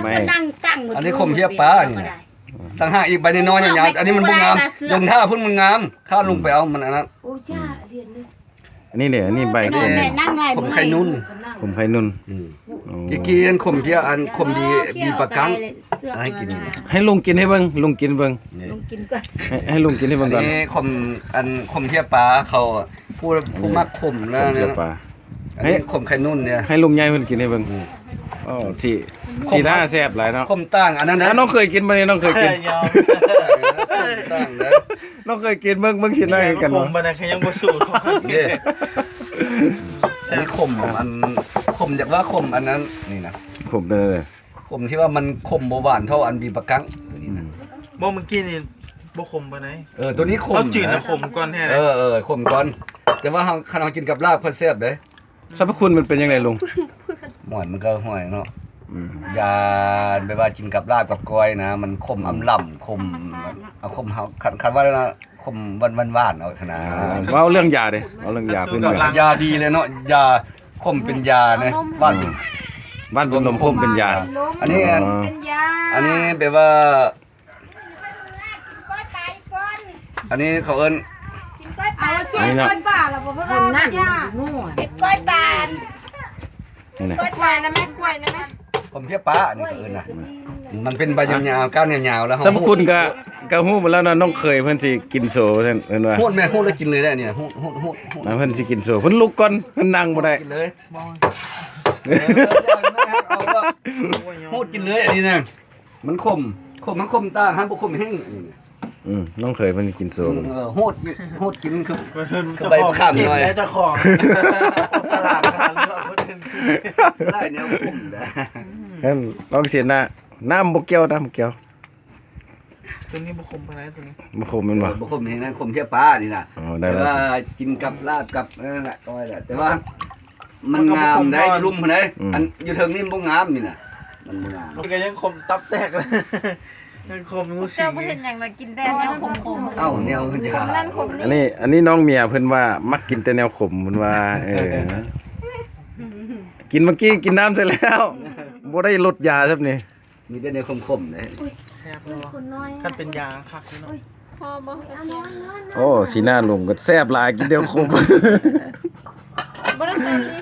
ໄມ້ ກໍນັ່ງຕັ້ງໝົດ ອັນນີ້ຂົມເຫຍປານີ້ນະ ຕ່າງຫາກອີກໃບນ້ອຍໆຍາວໆ ອັນນີ້ມັນບໍ່ງາມ ລົງຖ້າພຸ້ນມັນງາມ ຂ້າລົງໄປເອົາມັນອັນນັ້ນ ໂອ້ຈ້າ ລຽນເລີຍ ອັນນີ້ເດ ອັນນີ້ໃບຂົມ ແມ່ນັ່ງຫຼາຍ ຂົມໄຂ່ນຸ່ນ ຂົມໄຂ່ນຸ່ນ ອືມ ໂອ້ ກີ້ໆ ອັນຂົມທີ່ ອັນຂົມບີ ບີປາກັງ ໃຫ້ກິນ ໃຫ້ລຸງກິນໃຫ້ເບິ່ງ ລຸງກິນເບິ່ງ ໃຫ້ ໃຫ້ລຸງກິນໃຫ້ເບິ່ງກ່ອນ ອັນນີ້ຂົມ ອັນຂົມເຫຍປາ ເຂົາ ຜູ້ ຜູ້ມັກຂົມນະ ຂົມເຫຍປາ ອັນນີ້ຂົມໄຂ່ນຸ່ນເດ ໃຫ້ລຸງໃຫຍ່ເພິ່ນກິນໃຫ້ເບິ່ງ ອືມ ໂອ້ ສີ ສີໜ້າແຊບຫຼາຍເນາະ ຂົມຕ່າງອັນນັ້ນນະ ນ້ອງເຄີຍກິນບໍ່ນີ້ ນ້ອງເຄີຍກິນ ຕ່າງເດີ ນ້ອງເຄີຍກິນ ເບິ່ງ ເບິ່ງສີໜ້າຄືກັນ ຂົມປານໃດກໍຍັງບໍ່ສູ້ເດ້ ອັນນີ້ຂົມ ອັນ ຂົມ ຢາກວ່າຂົມອັນນັ້ນນີ້ນະ ຂົມເດີ ຂົມທີ່ວ່າມັນຂົມບໍ່ຫວານເທົ່າອັນບີປາກັງ ອືມ ບໍ່ ມື້ກີ້ນີ້ບໍ່ຂົມປານໃດ ເອີ ໂຕນີ້ຂົມ ເຮົາຈືນນະ ນະ ຂົມກ່ອນແທ້ ເອີ ເອີ ຂົມກ່ອນ ແຕ່ວ່າເຮົາ ຄັນເຮົາກິນກັບລາບ ເພິ່ນແຊບເດ້ ສັບພະຄຸນມັນເປັນຈັ່ງໃດລຸງ? ຫ້ວຍ ມັນກໍຫ້ວຍເນາະ ອືມ ຢາ ແບບວ່າກິນກັບລາບກັບກ້ອຍນະ ມັນຂົມອຳລຳ ຂົມ ເອົາ ຂົມເຮົາ ຄັນ ຄັນວ່າແລ້ວນະ ຂົມຫວານໆ ເອົາຊະນະ ເວົ້າເລື່ອງຢາເດ້ ເວົ້າເລື່ອງຢາພື້ນເມືອງ ຢາດີເລີຍເນາະ ຢາ ຂົມເປັນຢາເນາະ ຫວານ ຫວານເປັນລົມ ຂົມເປັນຢາ ອັນນີ້ ເປັນຢາ ອັນນີ້ແບບວ່າ ອັນນີ້ເຂົາເອີ້ນ ກິນກ້ອຍປາ ເອົາ ນີ້ເນາະ ກ້ອຍປາລະບໍ່ ເພິ່ນວ່າຢາ ເຮັດກ້ອຍປາ ນີ້ນະ ກ້ອຍປານະແມ່ ກ້ອຍນະແມ່ ຂົມເຫຍປາ ອັນນີ້ເຂົາເອີ້ນນະ ມັນເປັນໃບຍາວໆ ກ້ານຍາວໆ ແລ້ວ ສັບພະຄຸນກະ ກະຮູ້ໝົດແລ້ວນະ ນ້ອງເຄີຍເພິ່ນຊິກິນໂຊ ວ່າຊັ້ນເພິ່ນວ່າ ຮູດແມ່ ຮູດແລ້ວກິນເລີຍເດ້ ອັນນີ້ນະ ຮູດ ຮູດ ຮູດ ອ່າ ເພິ່ນຊິກິນໂຊ ເພິ່ນລຸກກ່ອນ ເພິ່ນນັ່ງບໍ່ໄດ້ ກິນເລີຍ ເອີ ເອົາລະ ຮູດກິນເລີຍ ອັນນີ້ນະ ມັນຂົມ ຂົມ ມັນຂົມຕ່າງ ຫັ້ນບໍ່ຂົມແຮງ ອັນນີ້ນະ ອືມ ນ້ອງເຄີຍເພິ່ນກິນໂຊ ເອີ ຮູດ ຮູດກິນຄື ຄືໃບມະຂາມນ້ອຍ ເຈົ້າຂອງກິນແລ້ວ ເຈົ້າຂອງສະຫຼາດຂະໜາດເລືອກຄົນອື່ນກິນ ຫຼາຍແນວຂົມນະ ເພິ່ນລອງຊິນະ ນ້ຳບໍ່ກ່ຽວ ນ້ຳບໍ່ກ່ຽວ ຕົວນີ້ບໍ່ຂົມປານໃດ ຕົວນີ້ບໍ່ຂົມແມ່ນບໍ່? ເອີ ບໍ່ຂົມແຮງນະ ຂົມເຫຍປານີ້ນະ ອໍ ໄດ້ ແຕ່ວ່າກິນກັບລາບກັບນັ້ນແຫຼະ ກ້ອຍແຫຼະ ແຕ່ວ່າ ມັນງາມໄດ໋ ມັນກໍບໍ່ຂົມ ຢູ່ລຸ່ມພຸ້ນເດ້ ອືມ ອັນຢູ່ເທິງນີ້ມັນບໍ່ງາມນີ້ນະ ມັນບໍ່ງາມ ມັນກໍຍັງຂົມຕັບແຕກເລີຍ ຍັງຂົມງູສີ ເຈົ້າບໍ່ເຮັດຫຍັງລະກິນແຕ່ແນວຂົມໆ ເອົ້າ ແນວ ຂົມນັ້ນຂົມນີ້ ອັນນີ້ ອັນນີ້ນ້ອງເມຍເພິ່ນວ່າມັກກິນແຕ່ແນວຂົມ ເພິ່ນວ່າ ເອີ ກິນເມື່ອກີ້ກິນນ້ຳໃສ່ແລ້ວ ບໍ່ໄດ້ລົດຢາຊ້ຳນີ້ ມີແຕ່ແນວຂົມໆເດ້ ແຊບເນາະ ຄັນເປັນຢາຄັກຢູ່ເນາະ ພໍບໍ່? ໂອ້ ສີໜ້າລຸງກໍແຊບຫຼາຍ ກິນແນວຂົມ ບໍ່ໄດ້ແຊບດີ.